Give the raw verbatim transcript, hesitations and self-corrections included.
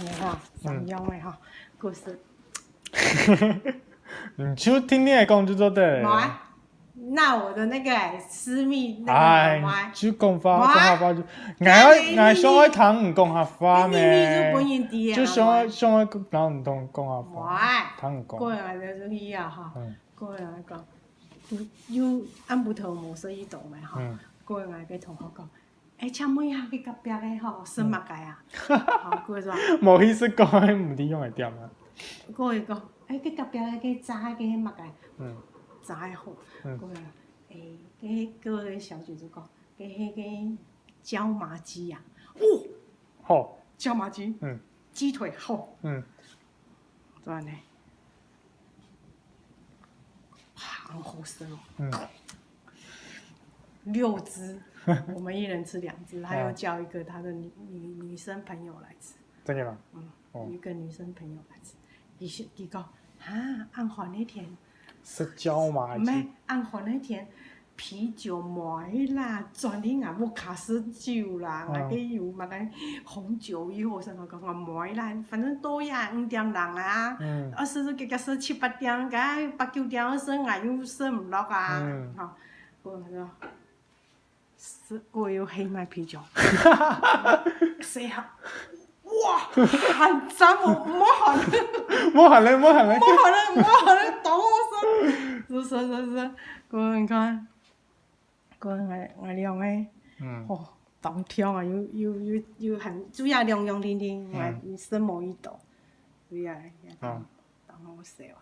你看，三樣个哈，故事。你就聽你个講就做得了。無啊，那我的那個私密那個哎，無啊。就講話，無啊。講下話就，這樣的，𠊎愛，𠊎想愛聽你講下話咩？秘密就分人知啊，就想愛，無啊。想愛聽你同講下話，無啊。聽你講。過來就注意啊哈，嗯。過來講，又，又暗晡頭無睡到嘛哈，嗯。過來个同學講， 欸，請問一下，該隔壁个吼，食麼个啊？吼，佢說，無意思講，毋知用个店啊。佢會講，欸，該隔壁个該炸个麼个，嗯。炸个好。嗯。佢講，欸，該，該个小姐就講，該，該个椒麻雞啊，哦，好。椒麻雞，嗯。雞腿好。嗯。 做呢，哇，很好吃哦。嗯。六隻，我們一人吃兩隻，他又叫一個他的女，女，女生朋友來吃。真的嗎？嗯，哦。有一個女生朋友來吃，佢說，佢講，哈，恁寒个天，食椒麻雞。毋係，恁寒个天， 啤酒無啦，轉去𠊎屋下食酒啦，嗯。𠊎个有麼个紅酒又好，啥物講，𠊎無啦，反正到夜五點零啊，嗯。啊，食食食食食七八點，該八九點个時，𠊎又食毋落啊，嗯。吼，我就食，我又去買啤酒，食下，哇，還讚哦，無寒，無寒咧，無寒咧。無寒咧，無寒咧，當好食，是是是是，我你看。 過𠊎，𠊎兩个，嗯。吼，當暢啊，又，又，又，又還，主要涼涼甜甜，嗯。𠊎食無幾多，主要，哦。當好食啊。